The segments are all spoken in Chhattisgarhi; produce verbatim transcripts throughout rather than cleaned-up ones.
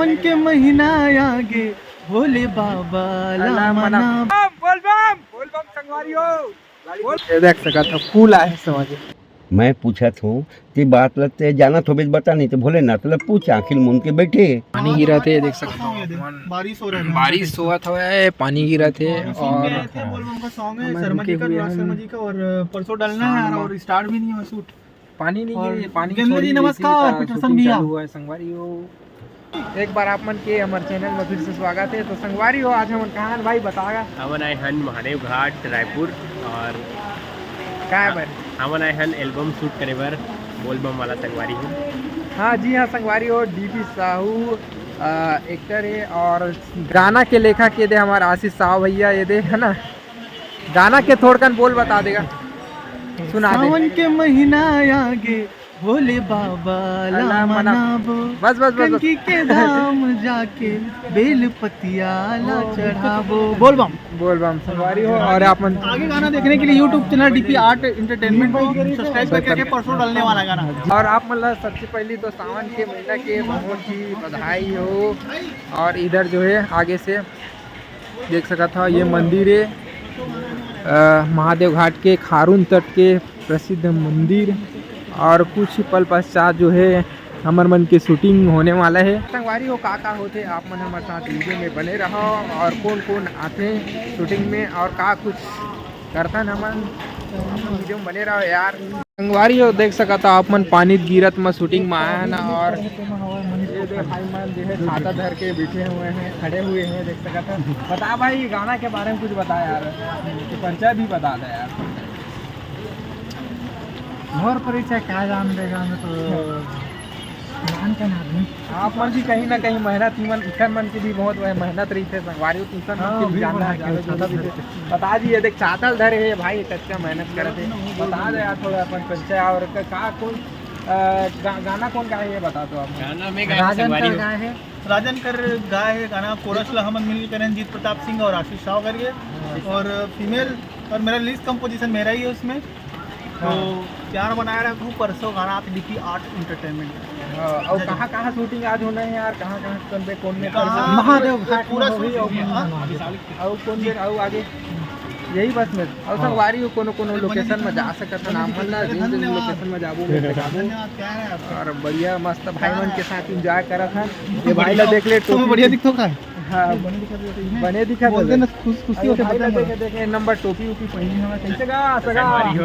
मन के महीना आगे, भोले बाबा ला मना। बोल बम, बोल बम संगवारी हो। ये देख सकत हो, फूल आए हे संगवारी। मैं पूछत हूँ, ते बात ल ते जानत होबे त बता, नहीं तो भोलेनाथ ल पूछ, आँखी ल मूंद के बैठे। पानी गिरत हे, देख सकत हो। बारिश हो रहा है। बारिश होवत हवय, पानी गिरत हे और बोल बम का सॉन्ग है, हमन शर्मा जी का, हुए अनुराग हैं। शर्मा जी का, और परसों डालना है यार, और स्टार्ट भी नहीं हुआ शूट। पानी नहीं गिरे, पानी जिंदगी छोड़ी नमस्कार, गिरती, पीटरसन भैया। चालू हुआ है, संगवारी हो। एक बार आप मन के हमर चैनल में फिर से स्वागत है। तो संगवारी हो, आज हमन कहाँ हन भाई, बतागा? हमन आए हन महादेव घाट, रायपुर, और काय बर? हमन आए हन एल्बम शूट करे बर, बोल बम वाला, संगवारी हो। हाँ जी हाँ, संगवारी हो, डीपी साहू, आ, एक्टर है और गाना के लेखक ये दे हमार आशीष साहू भैया, ये दे, है ना? गाना के थोड़कन बोल बता देगा, सुना दे। सावन के महीना आगे, भोले बाबा ला अल्लाह मना-, मनाबो। बस, बस, बस, बस। कनकी के धाम जाके, बेल पतिया ला चढ़ाबो। बोल बम। बोल बम संगवारी हो। और आप मन आगे गाना देखने के लिए YouTube channel DP art entertainment को सब्सक्राइब करके, परसों डालने वाला गाना। और आप मन ला सबसे पहली तो सावन के महीना के बहुत ही बधाई हो। और इधर जो है आगे से देख सकत हव, ये मंदिर है, अ, महादेव घाट के खारून तट के प्रसिद्ध मंदिर। और कुछ ही पल पश्चात जो है हमर मन के शूटिंग होने वाला है। संगवारी हो, का का होथे, आप मन हमर साथ वीडियो में बने रहो और कौन कौन आथे शूटिंग में और का कुछ करथन हमन, आप मन वीडियो में बने रहो यार। संगवारी हो, देख सकत हो आप मन, पानी गिरत म शूटिंग म आए हन और ये दे भाई मन जो है छाता धर के बैठे हुए हैं, खड़े हुए हैं, देख सकत हो। बता भाई, गाना के बारे में कुछ बता यार, कि परिचय भी बता दे यार। मोर परिचय क्या जान देगा, मैं तो जान के ना आदमी। आप मन भी कहीं ना कहीं मेहनत, इमन, इखर मन की भी बहुत वह मेहनत रही थे, संगवारी हो, तुमन मन हाँ, की भी भी जानना बहुत है, है, ज्यादा छाता जरूरी धर है। बता दिए, देख, छाता ल धरे हे भाई, कच्चा मेहनत करत हे। बता दे यार थोड़ा अपन परिचय और क-, का कौन, अ, गा-, गाना कौन गाए हे, ये बता दो आप। गाना मैं गाए हूँ, राजन संगवारी कर हो। गाए हे। राजन कर गाए हे गाना, कोरस ला हमन मिल के करे हन, जीत प्रताप सिंह और आशीष साव करके। हाँ। और फीमेल, और मेरा लीड कंपोजिशन मेरा ही है उसमें। तो हाँ। प्यार बनाए रखो, परसों गाना आप डीपी आर्ट एंटरटेनमेंट। हाँ, और जय कहाँ, जय। कहाँ शूटिंग आज होना है यार, कहाँ, कहाँ, कौन पे, कौन में, कहाँ? कौन से महादेव घाट पूरा में होगी, शूट और हुआ। हाँ। और कौन जी। जगह, और आगे यही बस में, और हाँ। संगवारी हो, कोनो, कोनो अरे, बने लोकेशन में दिखा जा दो। सकत हन, बने आप मन दिखा ला, दो। जिन, जिन धन्यवाद। लोकेशन में जाबो, मैं दिखाबो। धन्यवाद, क्या है आपका? और बढ़िया, मस्त भाई मन के साथ एंजॉय करत हन। ये भाई ला देख ले, तुम्हें टोपी बढ़िया दिखतो का? हाँ, बने दिखा दो, बने दिखा दो। बोल देना, खुश, खुशी अरे होके भाई बता ला, दो। देखे, देखे, नंबर टोपी उपी पहनी हवे, कैसे गा, सगा? संगवारी हो।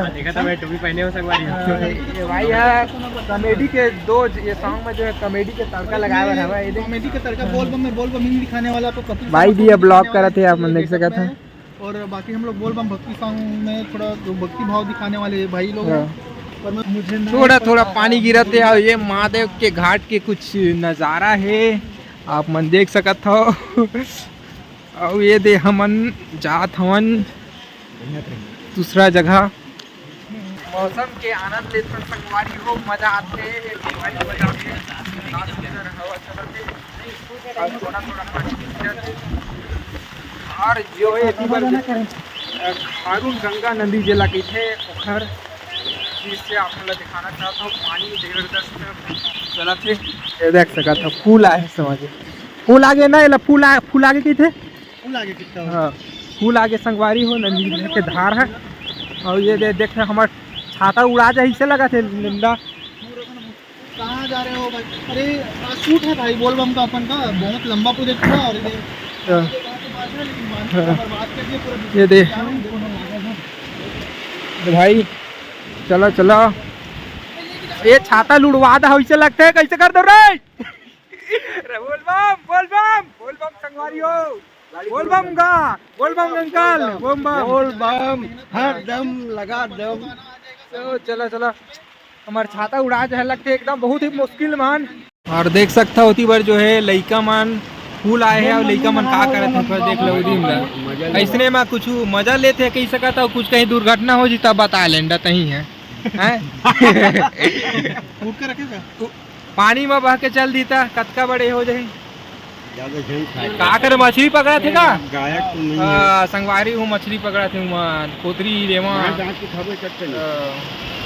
देखा था मैं टोपी पहने हो, संगवारी हो। हाँ, ये भाई है, कॉमेडी के दो, ये सॉन्ग में जो है कॉमेडी के तड़का लगाए वाला हवे, ये देख। कॉमेडी के तड़का, बोल बम में बोल बम ही दिखाने वाला आपको कपिल भाई शर्मा भी ये comedy व्लॉग करने करत वाला है, आप मन देख ये सब सकत में हैं। है। और बाकी हम लोग बोल बम भक्ति सॉन्ग में थोड़ा जो भक्ति भाव दिखाने वाले भाई लोग हैं। हाँ। पर मैं, मुझे ना थोड़ा, पता थोड़ा है। पानी गिरत हे, और ये महादेव के घाट के कुछ नजारा है, आप मन देख सकत हो। और ये दे हमन जात हवन दूसरा जगह। मौसम के आनंद लेथन संगवारी हो, मजा आथे, एक मजा आथे। हवा चलत हे। और थोड़ा थोड़ा पानी गिरत हे। और जो है एती बर, अ, खारून गंगा नदी जेला कहिथे, ओखर चीज से आप मन ला दिखाना चाहत हूँ। पानी जबरदस्त चलत हे। ये देख सकत हो, फूल आए हे समझ। फूल आगे ना, एला फूल आ-, फूल आगे कहिथे। फूल आगे कितना हो? हाँ, फूल आगे संगवारी हो, नदी के धार है। और ये दे, देख, हमर छाता उड़ा जाही, ऐसे लगा थे निंदा। कहाँ जा रहे हो भाई? अरे, आज शूट है भाई, बोल बम का अपन का, बहुत लंबा प्रोजेक्ट था और ये हाँ। बात है, लेकिन बात, हाँ। बर्बाद कर दिया पूरा। ये दे। क्या है, दोनों लागल हैं। तो भाई, चलो, चलो। ये छाता लुड़वा दा, ऐसे लगते हैं, कैसे कर दो रे? बोल बम, बोल बम, बोल बम संगवारी हो। बोल बम गा, बोल बम अंकल, बोल बम। बोल बम, हर दम लगा दम। तो चलो, चलो, हमार छाता उड़ा जाए लगते एकदम बहुत ही मुश्किल मान। और देख सकता ओती बर जो है लइका मन फूल आए हैं और लइका मन का करत हैं, पर देख लो उदी में। ऐसने में कुछ मजा लेते हैं, कही सकता हो, कुछ कहीं दुर्घटना हो जी तब बता लेंडा तही है, हैं? उठ के रखेगा? पानी में बह के चल दीता, कतका बड़े हो जाही। ज्यादा झन खाए। का करे, मछली पकड़ा थे का? गायक तो नहीं है। आ, संगवारी हूँ, मछली पकड़ा थे उमन, कोतरी, रेवा। गाय डांट के खाबे करते नहीं। आ,